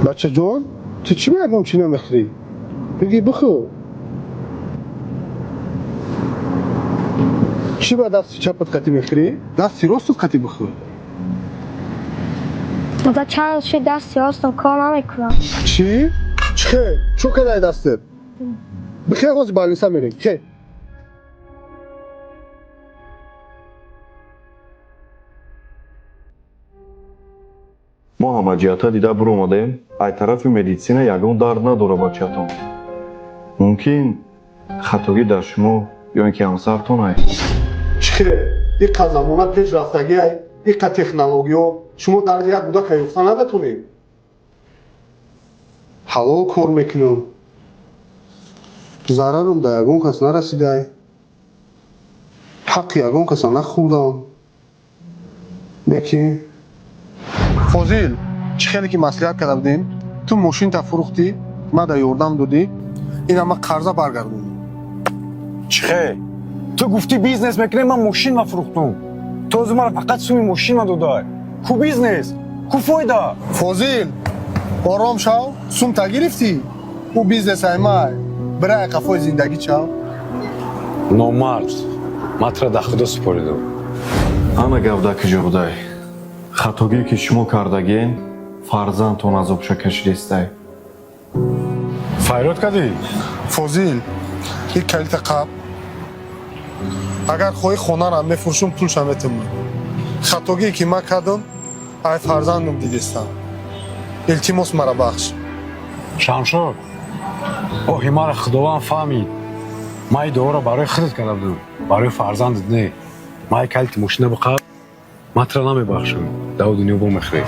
Бачаҷон, ту чӣ меягом, чӣ намехӯрӣ? Бигӣ, бихӯр. Чӣ ба дасти чапат қатӣ мехӯрӣ? Дасти ростат қатӣ бихӯр. Дода, чанд рӯз шуд, дасти ростам кор намекунам. Чӣ? Чӣ хел? Чӯ кадай дастат? Бихел, ҳозир больница мерем. Хел. Мо ҳамаҷиҳата дида биромадем, ай тарафи медитсина ягон дард надора бачаатон. Мумкин, хатогӣ дар шумо ё ин ки ҳамсартон ай. Чӣ хел? Иқа замона пеш рафтагиай, иқа технологиё, шумо дарди як кӯдака ёфта наметонед? Ҳалол кор мекунам, зарарам да ягон кас нарасидай, ҳаққи ягон каса нахӯрдам. Лекин, Фозил, чӣ хеле ки маслиҳат карда будем, ту мошинта фурӯхтӣ, ма да ёрдам додӣ, ина ма қарза баргардондам. Чӣ хел? Ту гуфтӣ, бизнес мекунем, ман мошинма фурӯхтум. Ту ҳозир мара фақат суми мошинма додай. Ку бизнес, ку фоида? Фозил, ором шав. Сумта гирифтӣ, ӯ бизнес аймай, бирай қафои зиндагӣ чав. Номард, ман тура дар Худо супоридам. Ана гап дар куҷо будай? Хатогие ки шумо кардагиен, фарзандтон азобша кашидестай. Файрод кардӣ? Фозил, ин калита қаб. Агар хоҳӣ, хонарам мефурӯшум, пулша метумам. Хатогие ки ман кардам, ай фарзандам дидистам. Илтимос, мара бахш. Шамшод, оҳи мара Худованд фаҳмид. Ман ин дуоро барои худат карда будам, барои фарзандат не. Ман калити мошина биқаб, ман тура намебахшам. Даву дунё бо мехӯрем.